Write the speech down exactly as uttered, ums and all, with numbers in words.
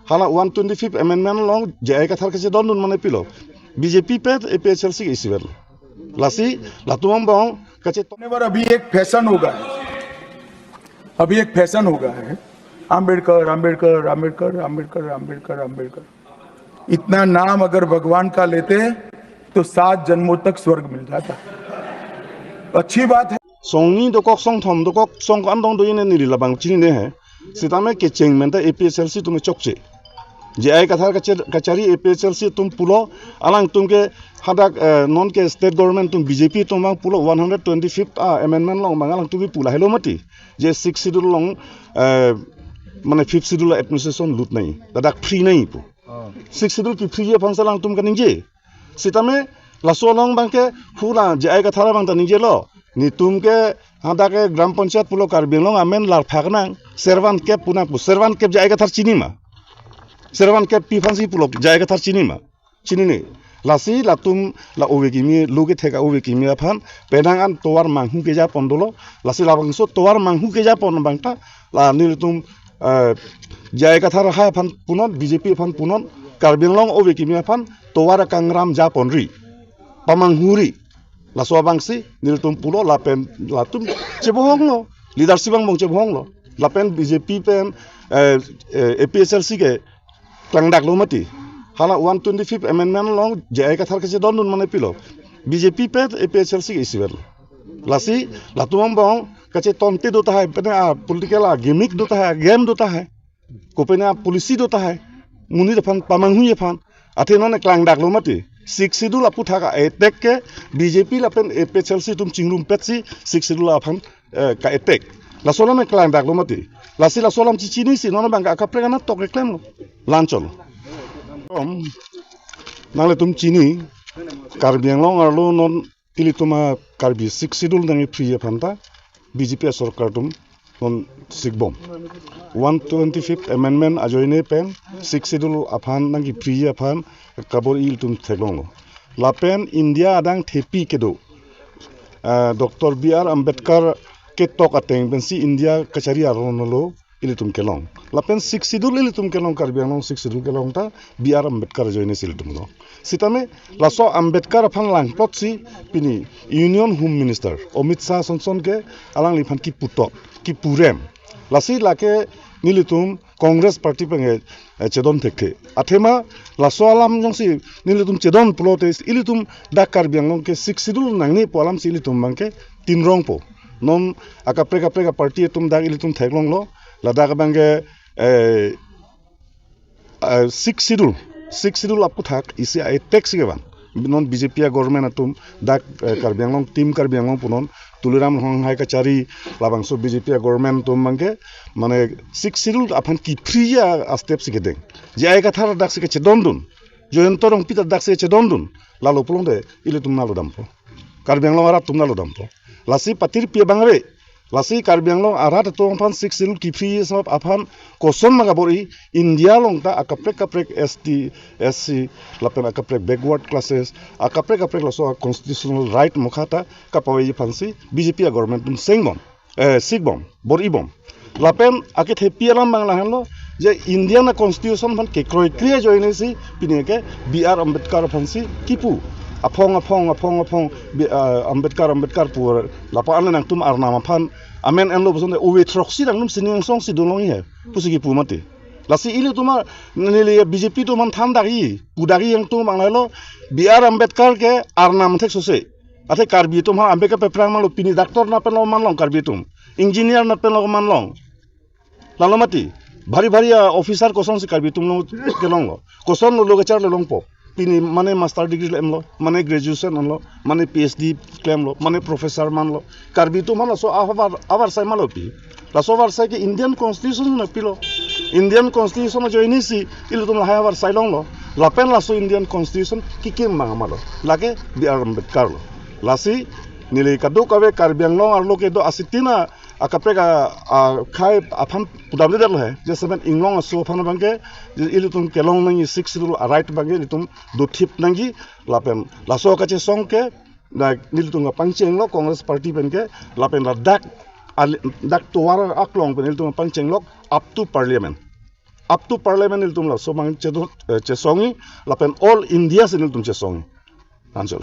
Hala one twenty fifth amendment along J I Kathar kachedondun mane pilo. B J P pen A P H L C ke isivet. Lasi latum angbong kache होने पर अभी एक फैशन होगा है। अभी एक फैशन होगा है। अंबेडकर, अंबेडकर, अंबेडकर, अंबेडकर, अंबेडकर, अंबेडकर। इतना नाम अगर भगवान का लेते हैं तो सात जन्मों तक स्वर्ग मिल जाता। अच्छी बात है। Songni dokok, songthom dokok, song ko-an dong do ine neli labang chinine he. Sitame kecheng pen ta A P H L C atum chokche. J I Kathar kache-, kachari A P H L C atum pulo, alangtum ke hadak, eh, non ke state government atum B J P atum abang pulo one hundred twenty-fifth a amendment along abang alangtum ke pu lahelo mati. Je sixth schedule along, eh, mane fifth schedule administration lut nangji. Ladak free nangji pu. Sixth schedule ke free aphan si alangtum kaningje. Sitame laso along abang ke hula J I Kathar abang ta ningjelo. Netum ke hadak ke Gram Panchayat pulo Karbi Anglong amen larphak nang. Servan kep pu nang pu. Servan kep J I Kathar chini ma? Servan kep pi aphan si pulo J I Kathar chini ma? Chinine. Lasi latum la ove kimi, lo kethek a-ove kimi aphan penang an tovar manghu kejapon dolo. Lasi labangso tovar manghu kejapon abang ta la nelitum, eh, J I Kathar hai aphan punon, B J P aphan punon, Karbi Anglong ove kimi aphan tovar kangram japonri, pamanghuri. Laso abang si nelitum pulo lapen latum chebohonglo, leadership angbong chebohonglo. Lapen B J P pen, eh, eh, A P H L C ke klangdaklo mati. Hala one twenty-fifth amendment along J I Kathar kachedondun mane pilo. B J P pen A P H L C ke isivet. Lasi latum angbong kachetonte do tahai, pene a political a gimmick do tahai, game do tahai. Kopene a policy do tahai. Monit aphan, pamanghu aphan. Athe non klangdaklo mati. Sixth schedule aputhak a-attack ke B J P lapen A P H L C atum chingrumpet si sixth schedule aphan, eh, ka-attack. Laso alam klangdaklo mati. Lasi laso alam chichinisi non abang ke akaprek anatok keklemlo. Lanchol. Om, nanglitum chini, Karbi Anglong arlo non ilitum a Karbi sixth schedule nangji free aphan ta B J P asorkar atum non sikbom. One twenty-fifth amendment ajoine pen sixth schedule aphan nangji free aphan kabor-i ilitum theklonglo. Lapen India adang thepi kedo, ah, Doctor B R Ambedkar ketok ateng pensi India kachari aron lo ilitum kelong. Lapen sixth schedule ilitum kelong, Karbi Anglong sixth schedule kelong ta B R Ambedkar ajoine si ilitum long. Sitame laso Ambedkar aphan langplot si pini Union Home Minister Amit Shah sonson ke alangliphan kiputok, kipurem. Lasi lake nelitum Congress Party pen ke, eh, chedon thekthe. Athema laso alam jongsi nelitum chedon pulote ilitum dak Karbi Anglong ke sixth schedule nangne pu alam si ilitum abang ke tinrongpo. Non akaprek kaprek a-party atum dak ilitum theklonglo. Ladak abang ke, eh, eh, sixth schedule, sixth schedule aputhak isi a-attack si kevang. Non B J P a-government atum dak, eh, Karbi Anglong, Team Karbi Anglong punon, Tuliram Ronghang hai kachari, labangso B J P a-government atum abang ke, mane sixth schedule aphan ki-free a-step si kedeng. J I Kathar dak si kachedondun, Jayanta Rongpi ta dak si kachedondun, lalo pulote ilitum nalo dampo. Karbi Anglong arat atum nalo dampo. Lasi patirpi abang ave. Lasi Karbi Anglong arat atum aphan sixth schedule ki-free asap aphan koson ma kabor-i, India along ta akaprek kaprek S T, S C, lapen akaprek backward classes, akaprek kaprek laso constitutional right mokha ta kapavai aphan si B J P a-government atum sengbom, eh, sikbom, bor-ibom. Lapen akethepi alam abang lahenlo, je Indian a-constitution aphan kekroikre ajoine si pini ke B R Ambedkar aphan si kipu. Aphong, aphong, aphong, aphong, B-, ah, Ambedkar, Ambedkar pu lapu-an nangtum arnam aphan amen enlo puson te ove throksi nangtum sining angsong si dunlong he pusi kipu mati. Lasi ilitum a neli B J P atum aphan thandakji, pudakji nangtum abang lahenlo, B R Ambedkar ke arnam thek sose. Athe Karbi atum aphan Ambedkar peprang manlo, pini doctor nat pen lo manlong Karbi atum. Engineer nat pen lo manlong. Lalo mati. Bhari bhari a-officer kosonsi Karbi atum along kelonglo. Kosonlo lo kacharlo longpo. Pini mane master degree klemlo, mane graduation enlo, mane P H D klemlo, mane professor manlo. Karbi atum aphan laso ahavar, avarsai malo pi. Laso avarsai ke Indian Constitution nangpilo. Indian Constitution ajoine si ilitum lahai avarsai longlo. Lapen laso Indian Constitution kikim abang malo. Lake B R Ambedkar lo. Lasi neli kadokave Karbi Anglong arlo kedo asitin a akaprek a, akhei aphan pudamdedetlo he. Jasemet inglong aso aphan abang ke, ilitum kelong nangji sixth schedule a-right abang ke ilitum dothip nangji lapen laso kachesong ke, na nelitum kapangchenglok Congress Party pen ke, lapen ladak al-, dak tovar aklong pen nelitum kapangchenglok up to Parliament. Up to parliament nelitum laso abang chedo, eh, chesongji, lapen all India si nelitum chesongji. Anchot.